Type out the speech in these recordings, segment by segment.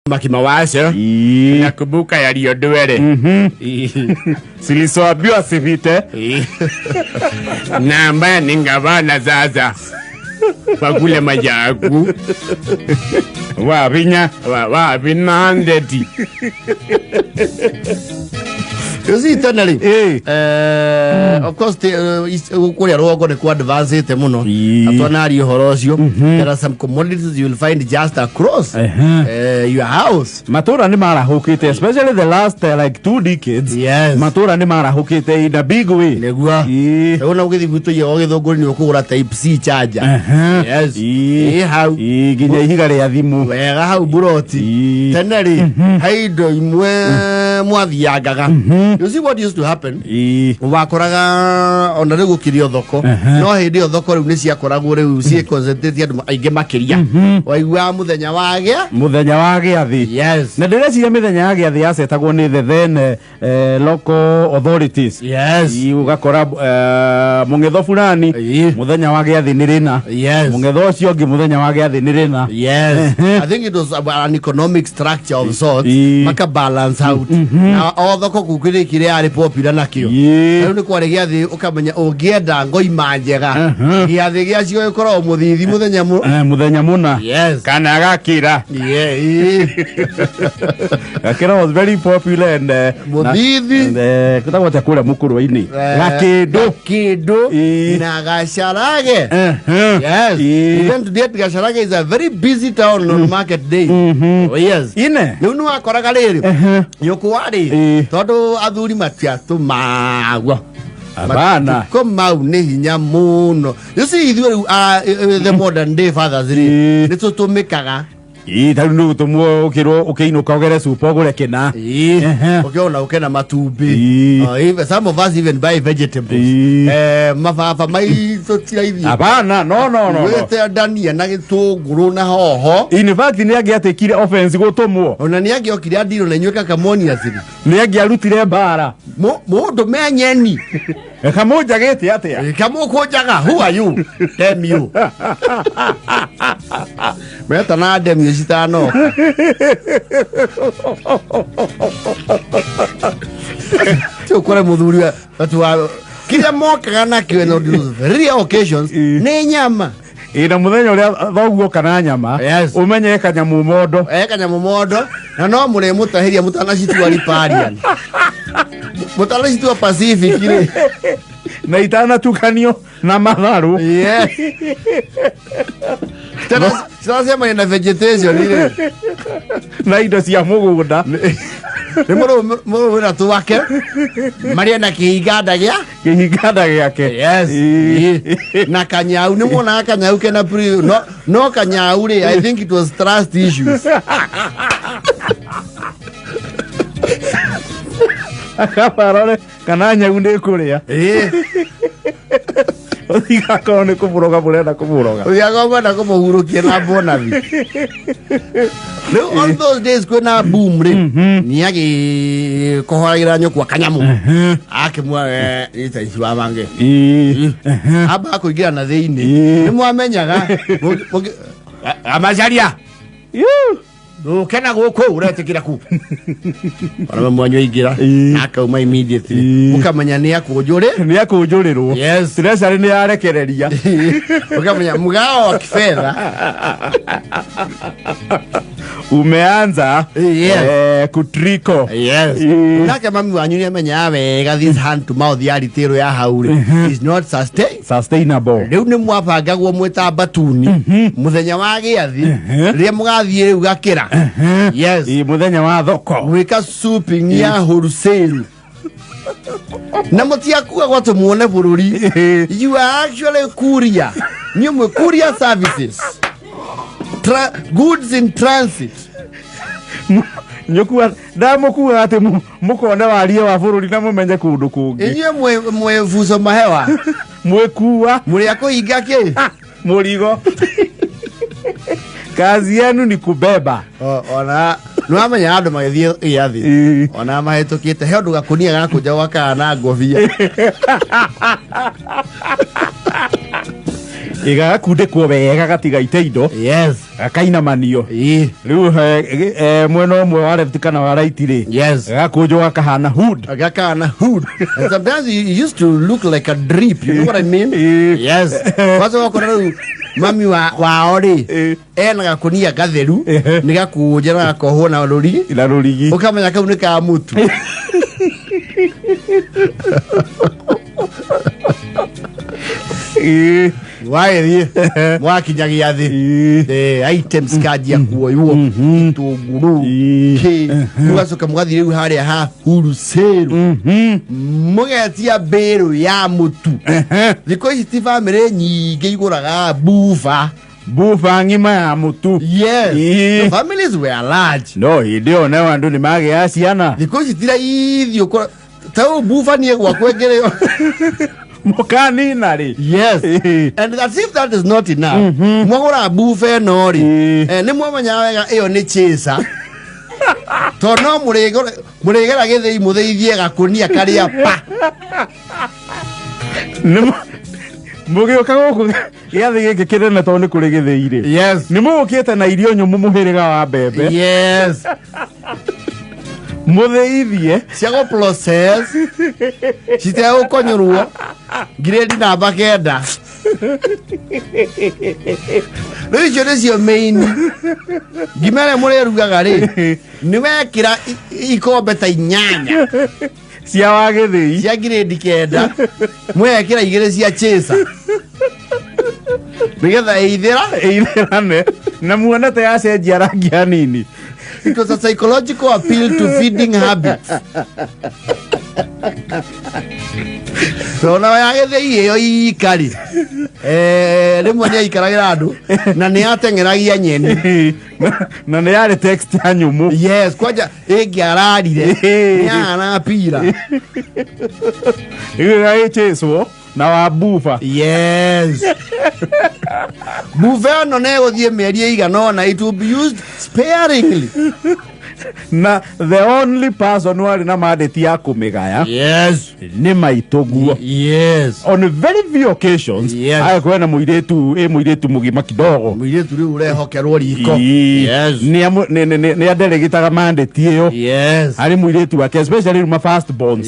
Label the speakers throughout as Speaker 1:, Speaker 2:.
Speaker 1: Makimawazo. Nakumbuka yaliyodwele.
Speaker 2: Silisoambiwa sivite.
Speaker 1: Na ambaye ningavana sasa wakule majaku
Speaker 2: Wavinya.
Speaker 1: Wavinandeti.
Speaker 3: You see, tene rĩ,
Speaker 2: Eh.
Speaker 3: of course kũrĩa rũgongo nĩ kwa-advancĩte mũno. Atwanaria ũhoro ũcio, there are some commodities you will find just across your house.
Speaker 2: Matũra nĩ marahũkĩte, especially the last like 2 decades. Matũra nĩ marahũkĩte in a big way.
Speaker 3: Nĩguo. Rĩu ona ũgĩthiĩ gwitũ igego Gĩthũngũri, nĩ ũkũgũra Type C charger. Yes. Ĩ hau.
Speaker 2: Nginya ihiga rĩa thimũ.
Speaker 3: Wega, hau buroti. Tene rĩ, he indo imwe mwathiangaga. You see what used to happen? Wakoraga ona rĩu gũkĩrĩ o thoko, no hĩndĩ ĩyo thoko rĩu nĩ ciakoragwo rĩu ciĩ concentrate andũ aingĩ makĩria. Waiguaga mũthenya wagĩa
Speaker 2: Mũthenya wa gĩathĩ. Na ndĩreciria mĩthenya ya gĩathĩ yacetagwo nĩ the then local authorities. Ũgakora mũng'etho fulani mũthenya wa gĩathĩ nĩ rĩna, mũng'etho ũcio ũngĩ mũthenya wa gĩathĩ nĩ rĩna.
Speaker 3: Yes. I think it was an economic structure of sorts. Maka balance out. Na o thoko kuu kĩrĩ kĩrĩa yarĩ popular nakĩo. Rĩu nĩ kwarĩ gĩathĩ, ũkamenya ũngĩenda ngoima njega, gĩathĩ gĩacio gĩkoragwo mũthithi mũthenya mũ
Speaker 2: Mũthenya mũna.
Speaker 1: Kana gakira.
Speaker 2: Gakĩra was very popular and
Speaker 3: Mũthithi.
Speaker 2: And, kwĩtagwo atĩa kũrĩa mũkũrwe-inĩ? Gakĩndũ.
Speaker 3: Gakĩndũ na Gacharage. Yes. Even today Gacharage is a very busy town on market day. Oh, yes.
Speaker 2: Ine.
Speaker 3: Rĩu nĩ wakoraga rĩrĩ nyũkwa rĩ, tondũ athuri matiatũmagwo.
Speaker 2: Abana.
Speaker 3: Matukũ mau nĩ hinya mũno. You see, ithuĩ rĩu the modern day fathers rĩ, nĩ tũtũmĩkaga.
Speaker 2: Ĩ, tarĩu nĩ gũtũmwo ũkĩrwo ũkĩinũka ũgere cuba ũgũre kĩna.
Speaker 3: Ũkĩona ũke na matumbĩ. Oh, even, some of us even buy vegetables. Mababa maitũ tiraithie.
Speaker 2: Abana, no, no, no, no.
Speaker 3: Wĩte ndania na gĩtũngũrũ na hoho.
Speaker 2: In fact, nĩ angĩatĩkire offense gũtũmwo.
Speaker 3: Ona nĩ angĩokire andirwo na inyuĩ kakamoni aciri.
Speaker 2: Nĩ angĩarutire mbara.
Speaker 3: Mũndũ menyeni.
Speaker 2: Kamũnjagĩte atĩa?
Speaker 3: Kamũkũnjaga, who are you? Damn you. Metana damn you citanoka. Ti ũkore mũthuri ati wa kĩrĩa mokaga nakĩo no rare occasions nĩ nyama.
Speaker 2: Ĩ, na mũthenya ũrĩa thoguo kana nyama, ũmenye kanyamũ mondo.
Speaker 3: Kanyamũ mondo, na no mũrĩ mũtahĩria mũtanacitua riparian, mũtanacitua Pacific rĩ.
Speaker 2: Na itanatukanio na matharũ.
Speaker 3: Citanacemania na vegetation rĩ.
Speaker 2: Na indo cia mũgũnda.
Speaker 3: Nĩ mũrũ wĩra twake marĩa na kĩhinganda gĩa
Speaker 2: Kĩhinganda gĩake.
Speaker 3: Yes. Na kanyau, nĩ muonaga kanyau kena pre, no, no kanyau rĩ, I think it was trust issues.
Speaker 2: Akabarore kana nyau nĩ kũrĩa. Ũtigakorwo nĩ kũmũroga mũrenda kũmũroga.
Speaker 3: Ũthiaga kwenda kũmũhurũkia na bonathi. Rĩu on those days kwĩna boom rĩ, nĩ agĩkohoragĩra nyũkwa kanyamũ akĩmwa ita ici wa mangĩ amba kũingĩra na thĩinĩ. Nĩ mwamenyaga amacaria ũkena gũkũ ũretĩkĩra ku ona mwanyu aingĩra na akauma immediately, mũkamenya nĩ akũnjũrĩ.
Speaker 2: Nĩ akũnjũrĩrwo. Treasury nĩ yarekereria.
Speaker 3: Ũkamenya mgao wa kifedha
Speaker 2: umeanza kutriko.
Speaker 3: Nake mami wanyu nĩ amenyaga wega this hand to mouth ya retail ya hau rĩ is not
Speaker 2: sustainable.
Speaker 3: Rĩu nĩ mwabangagwo mwĩta batuni mũthenya wa gĩathi rĩrĩa mũgathiĩ rĩu gakĩra. Yes.
Speaker 2: Ĩ, mũthenya wa thoko.
Speaker 3: Gwĩka swooping ya wholesale, na mũtiakuagwo atĩ muone bũrũri. You are actually courier, nĩ ũmwe courier services, goods in transit.
Speaker 2: Nyũkua ndamũkuaga atĩ mũkone warie wa bũrũri na mũmenye kũndũ kũngĩ.
Speaker 3: Inyuĩ mwĩ buco mahewa.
Speaker 2: Mwĩkua.
Speaker 3: Mũrĩ a kũhinga kĩ
Speaker 2: mũrigo. Kazi yenu ni kubeba.
Speaker 3: Ona nĩwamenya andũ magĩthiĩ gĩathĩ ona mahĩtũkĩte he ũndũ gakũnia gakũnja gwakaga na ngobia.
Speaker 2: Gagakundĩkwo wega gatigaite indo.
Speaker 3: Yes.
Speaker 2: Gakainamanio.
Speaker 3: Ĩĩ.
Speaker 2: Rĩu mwena ũmwe wa left kana wa right rĩ,
Speaker 3: Yes.
Speaker 2: gagakũnjwo gakahana hood.
Speaker 3: Gakana hood. And sometimes it used to look like a drip, you know what I mean?
Speaker 2: Ĩĩ.
Speaker 3: Yes. Kwanza wakora rĩu mami wa wao rĩ,
Speaker 2: Ĩĩ.
Speaker 3: ena gakunia gatheru,
Speaker 2: Ehe.
Speaker 3: nĩ gakũnje na gakohwo na rũrigi.
Speaker 2: Na rũrigi.
Speaker 3: Ũkamenya kau nĩ ka mũtu.
Speaker 2: Ĩĩ.
Speaker 3: Wagĩthiĩ mwakinya gĩathĩ.
Speaker 2: Ĩĩ.
Speaker 3: Items kanjia kuoywo, itũngũrũ,
Speaker 2: Ĩĩ.
Speaker 3: kĩ, mũgacoka mũgathiĩ rĩu harĩa ha wholesale, mũgetia mbĩrũ ya mũtu. Thikũ ici ti bamĩrĩ nyingĩ igũraga buba.
Speaker 2: Buba ng'ima ya mũtu.
Speaker 3: Yes.
Speaker 2: Ĩĩ.
Speaker 3: The families were large.
Speaker 2: No hĩndĩ ĩyo nayo andũ nĩ magĩaga ciana.
Speaker 3: Thikũ ici ti raithi ũkora ta rĩu buba niĩ gwakwa ĩngĩrĩo.
Speaker 2: Mũkanina rĩ.
Speaker 3: Yes.
Speaker 2: Ĩĩ.
Speaker 3: And as if that is not enough, mwagũra buba ĩno rĩ,
Speaker 2: Ĩĩ.
Speaker 3: nĩ mwamenyaga wega ĩyo nĩ chaser, tondũ no mũrĩgera gĩthĩi mũthĩithie gakũnia karĩa pa.
Speaker 2: Mũgĩũka gũkũ gĩathĩ gĩkĩ kĩnene, tondũ nĩ kũrĩ gĩthĩi rĩ,
Speaker 3: Yes.
Speaker 2: nĩ mũgũkĩte na irio nyũmũ, mũhĩrĩga wa mbembe.
Speaker 3: Yes.
Speaker 2: Mũthĩithie.
Speaker 3: Cia gũ process citegũkonyũrwo ngirĩndi namba 9. Rĩu icio nĩcio main ngima ĩrĩa mũrĩrugaga rĩ, nĩ wekĩra ikombe ta 8
Speaker 2: cia wa gĩthĩi.
Speaker 3: Cia ngirĩndi 9, mwekĩra 2 cia chaser nĩgetha ĩithĩra.
Speaker 2: Ĩithĩrane na muone ta yacenjia rangi hanini.
Speaker 3: It was a psychological appeal to feeding habits. Tona ya gĩthĩi ĩyo ikari rĩmwe nĩ aikaragĩra andũ na nĩ ateng'eragia nyeni.
Speaker 2: Na nĩ yarĩ text ya nyũmũ.
Speaker 3: Yes, kwanja ĩngĩararire nĩ ahana pira.
Speaker 2: Rĩu ĩgagĩchĩcwo na wa buba.
Speaker 3: Yes, buba ĩno nĩ ĩgũthiĩ mĩeri ĩigana ũna. It will be used sparingly.
Speaker 2: Na the only person warĩ na mandate ya kũmĩgaya nĩ maitũguo. On very few occasions, agĩkorwo na mũirĩtu, ĩ mũirĩtu mũgima kidogo.
Speaker 3: Mũirĩtu rĩu ũrehokerwo riko.
Speaker 2: Nĩ anderegĩtaga mandate ĩyo harĩ mũirĩtu wake, especially rĩu ma first borns.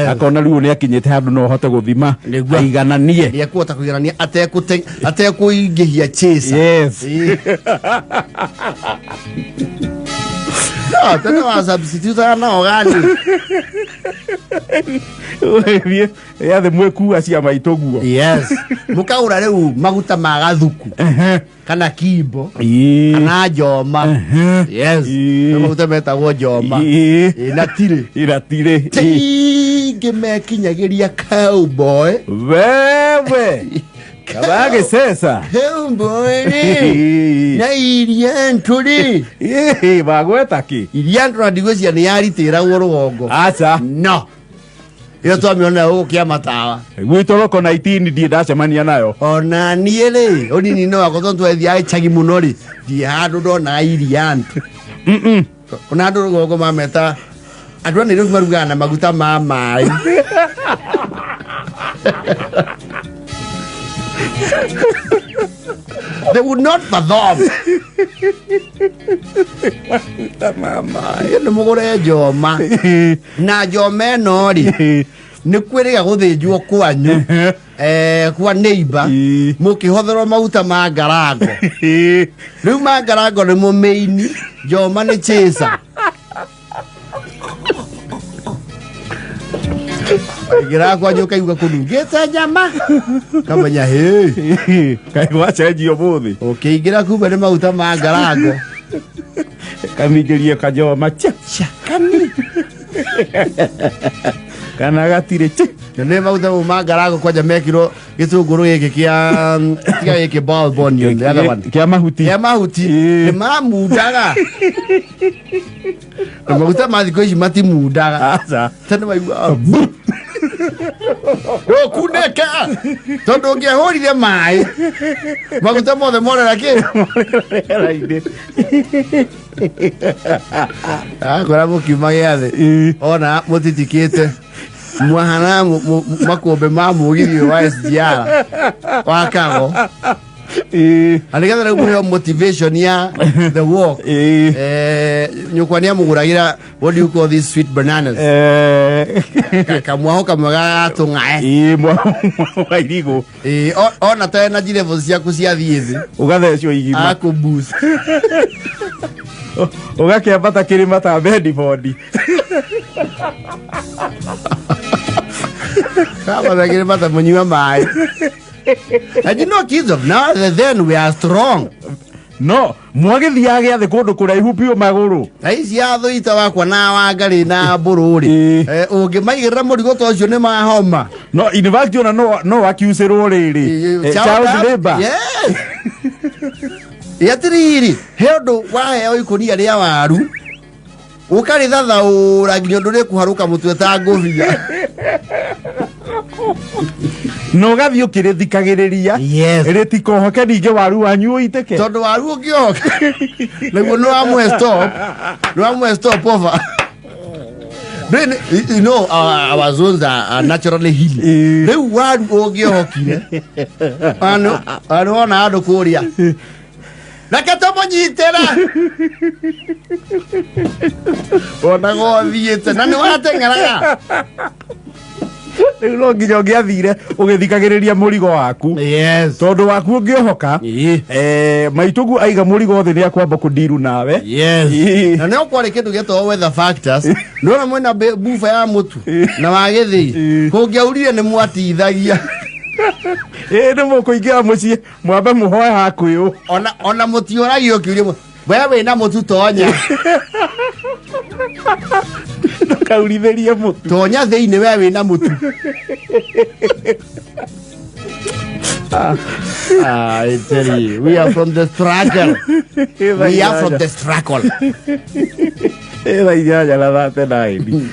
Speaker 2: Akona rĩu nĩ akinyĩte handũ no ahote gũthima aigananie.
Speaker 3: Nĩ ekũhota kũiganania atekũingĩhia chaser. No, tene wa substitute nao gani?
Speaker 2: Ũgĩthiĩ gĩathĩ mwĩkua cia maitũguo.
Speaker 3: Yes, mũkagũra rĩu maguta ma gathuku kana kimbo kana njoma. Yes. Nĩ maguta metagwo njoma. Ĩĩ, na tirĩ
Speaker 2: Iratirĩ.
Speaker 3: Tingĩ mekinyagĩria cowboy.
Speaker 2: Wewe kabagĩceca.
Speaker 3: Cowboy rĩ, na iria ntũrĩ.
Speaker 2: Bagweta kĩ?
Speaker 3: Iria ntũ na ndigwĩciria nĩ yaritĩragwo rũgongo.
Speaker 2: Aca.
Speaker 3: No ĩyo twamĩona gũkũ kĩa matawa.
Speaker 2: Gwitũ roko 19 ndiĩ ndacemania nayo.
Speaker 3: Ona niĩ rĩ, ũnini-inĩ wakwa, tondũ twathiaga icagi mũno rĩ, ndiĩ handũ ndonaga iria ntũ. Ona andũ rũgongo mameta andũ a Nairobi marugaga na maguta ma maĩ. They would not fathom. Nĩ mũgũre njoma, na njoma ĩno rĩ, nĩ kwĩrĩga gũthĩnjwo kwanyu, kwa neighbor, mũkĩhotherwo maguta ma ngarango. Rĩu ma ngarango nĩ mũmĩini, njoma nĩ chaser. Waingĩra kwanyu ũkaigua kũnungĩte nyama, kamenya hĩ.
Speaker 2: Kaĩ gwacenjio mũthĩ.
Speaker 3: Ũkĩingĩra kumbe nĩ maguta ma ngarango.
Speaker 2: Kamingĩrie kajoma cha.
Speaker 3: Cakani.
Speaker 2: Kana gatirĩ chi.
Speaker 3: Na nĩ maguta mau ma ngarango kwanja mekirwo gĩtũngũrũ gĩkĩ kĩa, tiga gĩkĩ bulb onion, the other one.
Speaker 2: Kĩa mahuti.
Speaker 3: Kĩa mahuti.
Speaker 2: Ĩĩ.
Speaker 3: Nĩ mamundaga, na maguta ma thikũ ici matimundaga.
Speaker 2: Aca.
Speaker 3: Tene waigua ũkunĩke, tondũ ũngĩahũrire maĩ maguta mothe morera kĩ.
Speaker 2: Rĩera-inĩ.
Speaker 3: Akora mũkiuma gĩathĩ ona mũtitikĩte mwahana makũmbĩ ma mũgithi ũyũ wa SGR wa Kago. Na nĩgetha rĩu mũheo motivation ya the walk. Nyũkwa nĩ amũgũragĩra, what do you call these sweet bananas? Kamwaho kamwe gagatũng'ae.
Speaker 2: Ĩĩ, wa irigũ.
Speaker 3: Ona ta energy levels ciaku ciathiĩ thĩ,
Speaker 2: ũgathecwo igima.
Speaker 3: Akũboost.
Speaker 2: Ũgakĩambata kĩrĩma ta Bedford.
Speaker 3: Kama mata mũnyua maĩ. And you know, kids of now, then we are strong.
Speaker 2: No mwagĩthiaga gĩathĩ kũndũ kũraihu biũ magũrũ.
Speaker 3: Ta ici ya thũita wakwa na wangarĩ na mbũrũ rĩ, ũngĩmaigĩrĩra mũrigo ta ũcio nĩ mahoma.
Speaker 2: No in fact ona no wakiucĩrwo rĩrĩ. Child labor.
Speaker 3: Yes. Atiriri, he ũndũ waheo ikũnia rĩa waru ũkarĩthathaũra nginya ũndũ rĩkũharũka mũtwe ta ngũbia.
Speaker 2: Na ũgathiĩ ũkĩrĩthikagĩrĩria. Rĩtikohoke ningĩ waru wanyu ũitĩke.
Speaker 3: Tondũ waru ũngĩoka naguo nĩ wamwe stop, nĩ wamwe stop over. Then, you know, our zones are naturally hilly. Rĩu waru ũngĩohokire anũ wona andũ kũrĩa reke tũmũnyitĩre onaga ũthiĩte na nĩ wateng'eraga.
Speaker 2: Rĩu no nginya ũngĩathire ũgĩthikagĩrĩria mũrigo waku. Tondũ waku ũngĩohoka, maitũguo aiga mũrigo thĩ nĩ akwamba kũndiru nawe.
Speaker 3: Na nĩo kwarĩ kĩndũ gĩetagwo weather factors. Nĩwona mwena buba ya mũtu na wa gĩthĩi, kũngĩaurire nĩ mwatithagia.
Speaker 2: Ĩ, nĩ mũkũingĩra mũciĩ mwambe mũhoe hakwĩũ.
Speaker 3: Ona mũtiũragio kĩũria, we wĩna mũtu tonya.
Speaker 2: Ndũkaurithĩrie mũtu.
Speaker 3: Tonya thĩinĩ, we wĩna mũtu. Ah, I tell you, we are from the struggle. We are from the struggle.
Speaker 2: Ĩ, thaa 8:39.